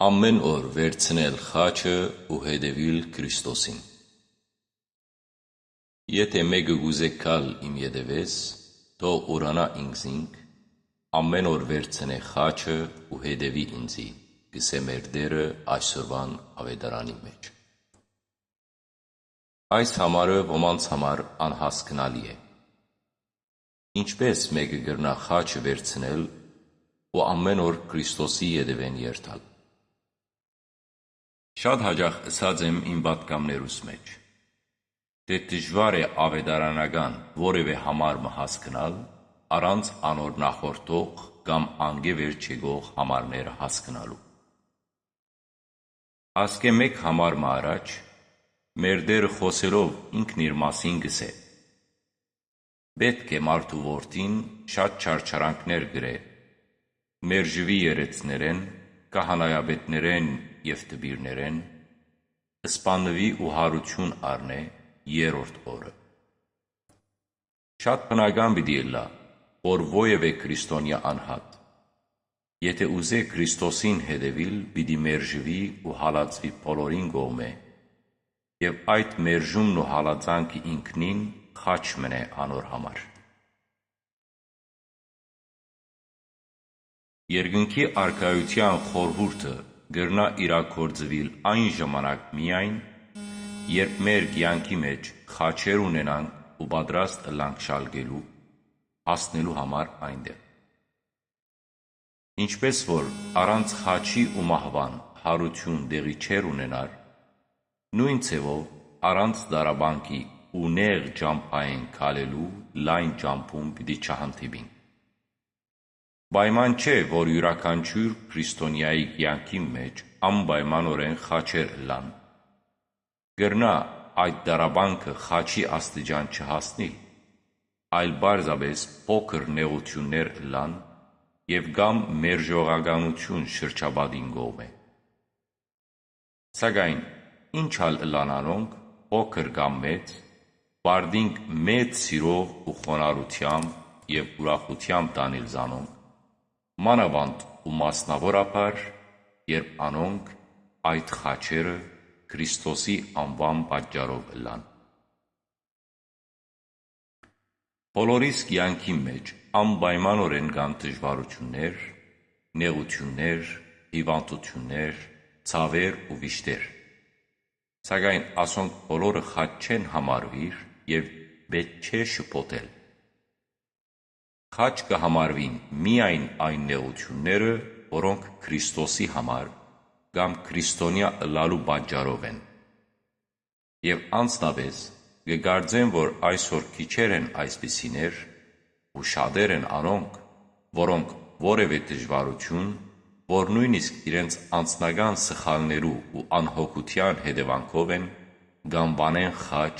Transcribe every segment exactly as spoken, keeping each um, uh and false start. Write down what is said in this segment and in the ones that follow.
Ամէն օր վերցնել խաչը ու հետեւիլ Քրիստոսին։ Եթէ մէկը կ'ուզէ գալ իմ ետեւէս, թող ուրանայ ինքզինք, ամէն օր վերցնէ խաչը ու հետեւի ինծի, կ'ըսէ մեր Տէրը այսօրուան աւետարանին մէջ։ Այս համարը ոմանց համար անհասկնալի է։ Ինչպէ՞ս մէկը կրնայ խաչը վերցնել ու ամէն օր Քրիստոսի ետեւէն երթալ։ Շատ յաճախ ըսած եմ իմ պատգամներուս մէջ, թէ դժուար է աւետարանական որեւէ համար մը հասկնալ, առանց անոր նախորդող կամ անկէ վերջ եկող համարները հասկնալու։ Ասկէ մէկ համար մը առաջ, մեր Տէրը խօսելով ինքն իր մասին կ'ըսէ. «Պէտք է մարդու որդին շատ չարչարանքներ կրէ, մերժուի երեցներէն, քահանայապետներէն եւ դպիրներէն, սպաննուի ու յարութիւն առնէ երրորդ օրը»։ Շատ բնական պիտի ըլլայ, որ որեւէ քրիստոնեայ անհատ, եթէ ուզէ Քրիստոսին հետեւիլ, պիտի մերժուի ու հալածուի բոլորին կողմէ, եւ այդ մերժումն ու հալածանքը ինքնին խաչ մըն է անոր համար։ Երկնքի Արքայութեան խորհուրդը կրնայ իրագործուիլ այն ժամանակ միայն, երբ մեր կեանքի մէջ խաչեր ունենանք ու պատրաստ ըլլանք շալկելու, հասնելու համար այնտեղ։ Ինչպէս որ առանց խաչի ու մահուան յարութիւն տեղի չէր ունենար, նոյն ձեւով առանց տառապանքի ու նեղ ճամբայէն քալելու լայն ճամբուն պիտի չհանդիպինք։ Պայման չէ, որ իւրաքանչիւր քրիստոնեայի կեանքին մէջ անպայմանօրէն խաչեր ըլլան։ Կրնայ այդ տառապանքը խաչի աստիճան չհասնի, այլ պարզապէս փոքր նեղութիւններ ըլլան եւ կամ մերժողականութիւն շրջապատին կողմէ։ Սակայն ինչ ալ ըլլան անոնք, փոքր կամ մեծ, պարտինք մեծ սիրով ու խոնարհութեամբ եւ ուրախութեամբ տանիլ զանոնք, մանաւանդ ու մասնաւորաբար, երբ անոնք, այդ խաչերը, Քրիստոսի անուան պատճառով ըլլան։ Բոլորիս կեանքին մէջ անպայմանօրէն կան դժուարութիւններ, նեղութիւններ, հիւանդութիւններ, ցաւեր ու վիշտեր։ Սակայն ասոնք բոլորը խաչ չեն համարուիր եւ պէտք չէ շփոթել։ Խաչ կը համարուին միայն այն նեղութիւնները, որոնք Քրիստոսի համար կամ քրիստոնեայ ըլլալու պատճառով են։ Եւ անձնապէս կը կարծեմ, որ այսօր քիչեր են այսպիսիներ ու շատեր են անոնք, որոնք որեւէ դժուարութիւն, որ նոյնիսկ իրենց անձնական սխալներու ու անհոգութեան հետեւանքով են, կ'անուանեն խաչ,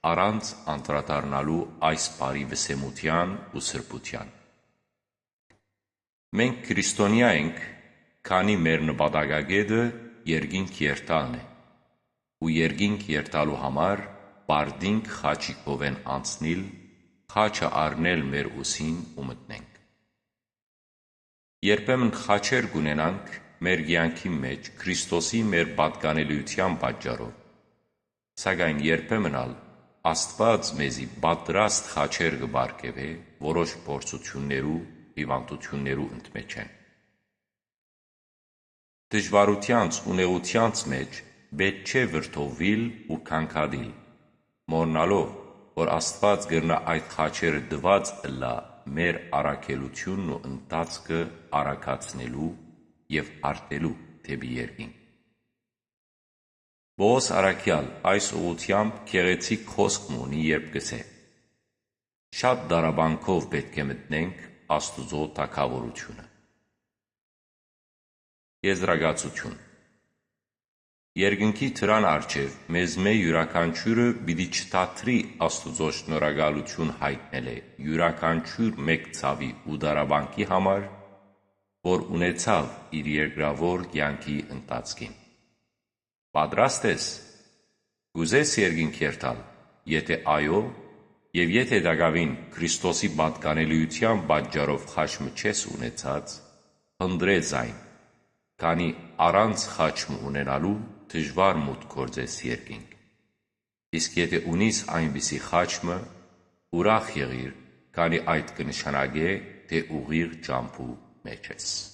առանց անդրադառնալու այս բարի վսեմութեան ու սրբութեան։ Մենք քրիստոնեայ ենք, քանի մեր նպատակագետը երկինք երթալն է, ու երկինք երթալու համար պարտինք խաչի քովէն անցնիլ, խաչը առնել մեր ուսին ու մտնենք։ Երբեմն խաչեր կունենանք մեր կեանքին մէջ Քրիստոսի մեր պատկանելիության պատճառով, սակայն երբեմն ալ Աստուած մեզի պատրաստ խաչեր կը պարգեւէ որոշ փորձութիւններու, հիւանդութիւններու ընդմէջէն։ Դժուարութեանց ու նեղութեանց մէջ պէտք չէ վրդովուիլ ու գանգատիլ, մոռնալով, որ Աստուած կրնայ այդ խաչերը տուած ըլլայ մեր առաքելութիւնն ու ընթացքը արագացնելու եւ յարթելու դէպի երկինք։ Պողոս առաքեալ այս ուղղութեամբ գեղեցիկ խօսք մը ունի, երբ կ'ըսէ. «Շատ տառապանքով պէտք է մտնենք Աստուծոյ թագաւորութիւնը»։ Եզրակացութիւն։ Երկնքի դրան առջեւ մեզմէ իւրաքանչիւրը պիտի չթատրի Աստուծոյ շնորհակալութիւն յայտնելէ իւրաքանչիւր մէկ ցաւի ու տառապանքի համար, որ ունեցաւ իր երկրաւոր կեանքի ընթացքին։ Պատրաստ ես։ Կ'ուզես երկինք երթալ։ Եթէ այո, եւ եթէ տակաւին Քրիստոսի պատկանելիության պատճառով խաչ մը չես ունեցած, հնդրե զայն, քանի առանց խաչ մը ունենալու դժուար մուտք գործես երկինք։ Իսկ եթէ ունիս այնպիսի խաչ մը, ուրախ եղիր, քանի այդ կը նշանակէ թէ ուղիղ ճամբու մէջ ես»։